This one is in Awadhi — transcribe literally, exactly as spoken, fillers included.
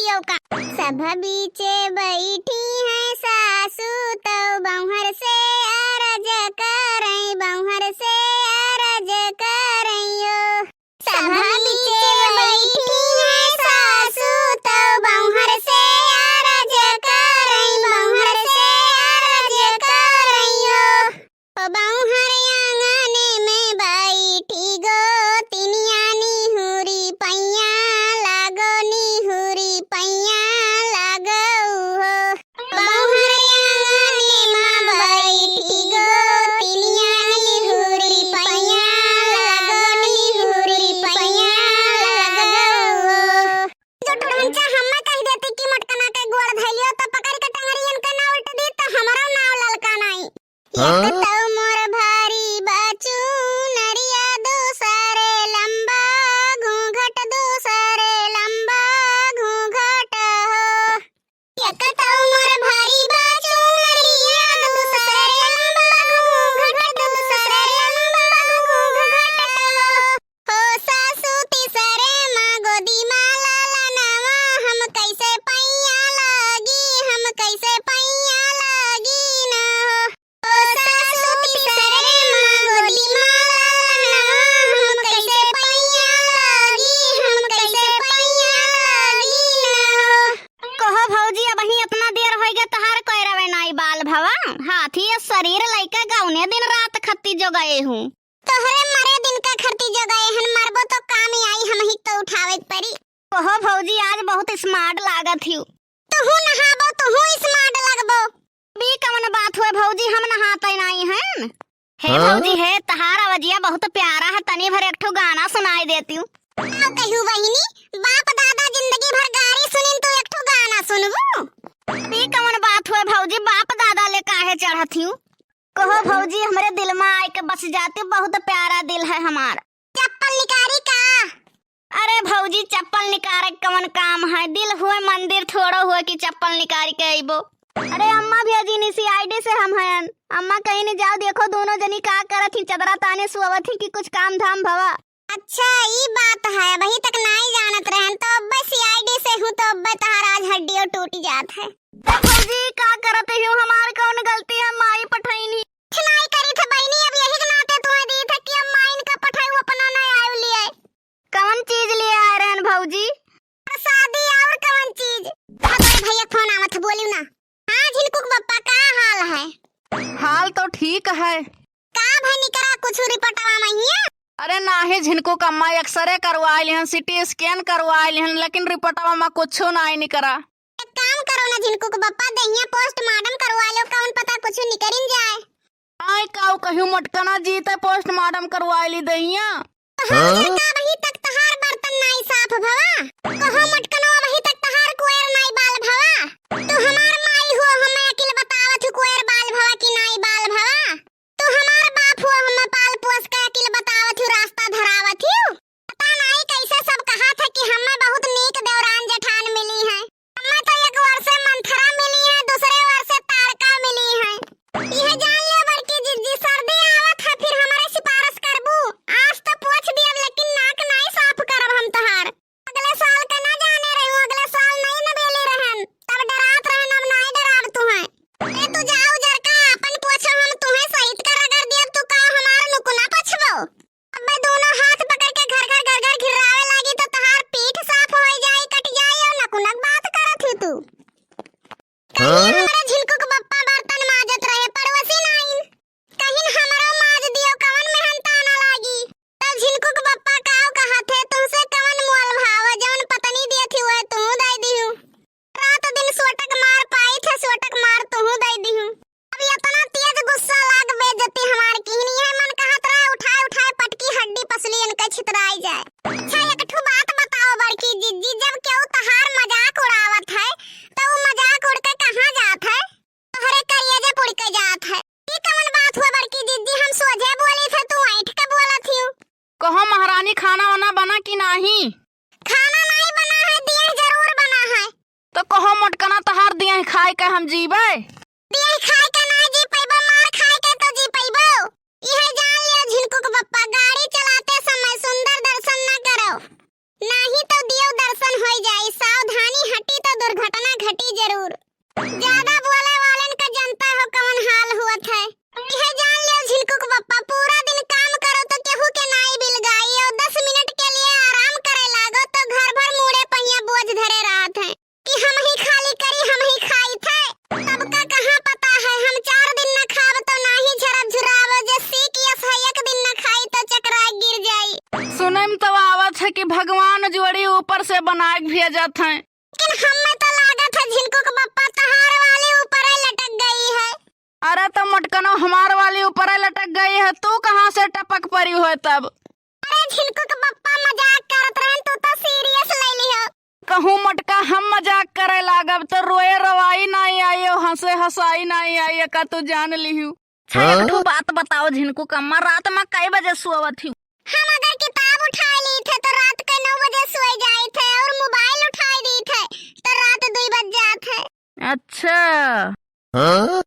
यो का। सभा बीचे बैठी हैं सासू, तौ बौहर से अरज करैं, बौहर से अरज करैं यो। सभा बीचे बैठी हैं सासू, तौ बौहर से अरज करैं, बौहर से अरज करैं यो। ओ बौहर आंगने में बैठी गोतिनिया, निहुरी पैया लागो, निहुरी पैया लागो हो। बौहर आंगने में बैठी गोतिनिया, निहुरी पैया लागो, निहुरी पैया लागो हो। जो टुनमुन चा हम्मे कहि देती कि मोटकना के गोड़ धइलियो, त पकड़ि के टंगरियन के ना उल्ट दी, त हमरो नाव ललका नाई। हाँ? एक तौ मोर भारी बा चुनरिया, दूसरे लंबा घूंघट, दूसरे लंबा घूंघट हो। एक तौ मोर भारी बा चुनरिया, दूसरे लंबा घूंघट, दूसरे लंबा घूंघट हो। हो सासू तीसरे मा गोदी मा लालनवा, हम कैसे पैया लागी, हम कैसे पैया लागी ना हो। ओ सासू तीसरे मा गोदी मा लालनवा, हम कैसे पैया लागी, हम कैसे पैया लागी ना हो। कहो भौजी, अबहीं अतना देर होइ गए, तहार कोई रवे नाई बाल भवा। हाथी ये शरीर लइके गौने दिन रात खत्ती जोगाए हूँ। तोहरे मरे दिन का खत्ती जोगाए हन, मरबो तो काम ही आई, हमहीं तो उठावे के परी। कहो भौजी, आज बहुत smart लागत हिउ। तुहू नहाबो, तुहू smart लगबो। बी कवन बात हुए भौजी, हम नहाते नाई हन। हे हाँ? भौजी, हे तहार आवाजिया बहुत प्यारा है, तनी भर एक ठो गाना सुनाई देतिउ। का कहिउ बहिनी, बाप दादा जिंदगी भर गारी सुनिन, तू एक ठो गाना सुनबू? बी कवन बात हुए भौजी, बाप दादा ले काहे चढ़त हिउ? कहो भौजी, हमरे दिल मा आइके बस जातिउ, बहुत प्यारा दिल है हमार। चप्पल निकारी का? अरे भौजी, चप्पल निकारे के कवन काम है? दिल हुए मंदिर, थोड़ो हुए कि चप्पल निकारी के अइबो। अरे अम्मा भेजिन, CID से हम हयन। अम्मा कहिन जाओ देखो दोनों जनी का करत ही, चदरा ताने सुअवत ही कि कुछ काम धाम भवा। अच्छा, ई बात है, अबहीं तक नाई जानत रहन, तो अब्बे CID से हूँ, तो अब्बे तहार आज हड्डियों टूट जात है। तो भौजी, का करत हिउ? हमार कौन गलती है? माई पठइनी। कुछ नाई करी थे बहिनी, अब यही के नाते तुहे दी थे कि अब माइन का पठाऊ, अपना ना आयु लिए। कवन चीज लिए आए रहन भौजी? प्रसादी और कवन चीज? हाँ, तोरे भैया के फोन आवत है, बोलियो ना। हाँ, झिनकू के बप्पा, का हाल है? हाल तो ठीक है। का भै निकरा कुछ रिपोर्टवा मा हिया? अरे नाहीं झिनकू के अम्मा, X-ray करवाइ लिहन, CT scan करवाइ लिहन, लेकिन रिपोर्टवा मा कुछ नाहीं निकरा। एक काम करो ना झिनकू के बप्पा, दहिया postmortem करवा लो, कौन पता कुछ निकरिन जाए। आय काऊ कहियो मोटकना जी, ते postmortem करवाइ ली दहिया। कहो हाँ? लड़का, अबहीं तक तहार बर्तन नाई साफ भवा। कहो मोटकनो, अबहीं तक तहार कोयर नाई बाल भवा। तू हमार माई हो, हमें अकिल बतावत हूँ, कोयर बाल भवा कि नाई बाल भवा। तू हमार बाप हो, हमें पाल पोस के अकिल बतावत हूँ, रास्ता धरावत हूँ। पता नाई कैसे सब कहा था कि हमें बहुत नीक देवरान जेठान मिली है। हमें तो एक वर्षे मंथरा मिली है, दूसरे वर्षे तारका मिली है। यह जान ले बड़की जिज्जी, सर्दी आवत है, फिर हमरे सिफारिश करबू? आज तो पोछ दियब, लेकिन नाक नाई साफ करब हम तोहार। अगले साल का ना जाने रहू, अगले साल नाई न बेली रहन, तब डरात रहन, अब नाई डराब तुहे। ए, तू जाओ जरका, अपन पोछो, हम तुहे सहित कर रगड़ दियब, तू का हमार नुकुना पोछबो? अबे दोनों हाथ पकड़ के घर घर घर घर घिर्रावे लागी तो तहार पीठ साफ होइ जाई, कट जाई और नकुनक बात करत ही तू। कहिन हाँ? हमरे झिनकू के बप्पा बर्तन माजत रहे, पड़ोसी नाइन। कहिन हमरो माज दियो, कवन मेहनताना लागी। तब झिनकू के बप्पा काव कहत है, तुमसे कवन मोल भाव, जवन पत्नी दिए थी वह तू दे दिहू। रात दिन सोटक मार पाई थे, सोटक मार तुहू दे दिहू। अब इतना तेज गुस्सा लाग बेइज्जती हमार किहनी है, मन कहत रहा उठाए उठाए पटकी हड्डी पसली इनके छितराई जाए। अच्छा एक ठो बात बताओ बड़की जिज्जी, जब केहू तहार मजाक उड़ावत है तो वो मजाक उड़ के कहाँ जात है? तोहरे करेजे पुड़ के जात है। ई कवन बात हुआ बड़की जिज्जी, हम सोझे बोली थे, तू ऐंठ के बोलत हियो। कहो महारानी, खाना वाना बना कि नाहीं? खाना नाहीं बना है, दिया जरूर बना है। तो कहो मोटकना, तहार दिया खाए के हम जीबे? दिया खाए के नाहीं जी पैबो, मार खाए के तो जी पैबो। इहे जान लियो झिनकू के बप्पा, गाड़ी चलाते समय सुंदर दर्शन न करो, नाहीं तो दियो दर्शन होई जाई। सावधानी हटी कि भगवान जोड़ी ऊपर से बनाए के भेजत हैं। लेकिन हमें तो लागत है झिनकू के पप्पा तहार वाली ऊपर ही लटक गई है। अरे तो मोटकनो हमार वाली ऊपर ही लटक गई है, तू कहाँ से टपक परी हो तब? अरे झिनकू के पप्पा मजाक करत रहन, तू तो serious ले लिहो। कहूँ मोटका हम मजाक करे लागब तो रोए रोवाई नाहीं आई, हँसे हँसाई नाहीं आई, का तू जान लिहू। अच्छा, एक ठो बात बताओ झिनकू कम्मा, रात में कई बजे सोवत ही? हम अगर किताब उठाए ली थे तो रात के नौ बजे सोए जाए थे और mobile उठाए दी थे तो रात दुई बज जात है। अच्छा। हाँ?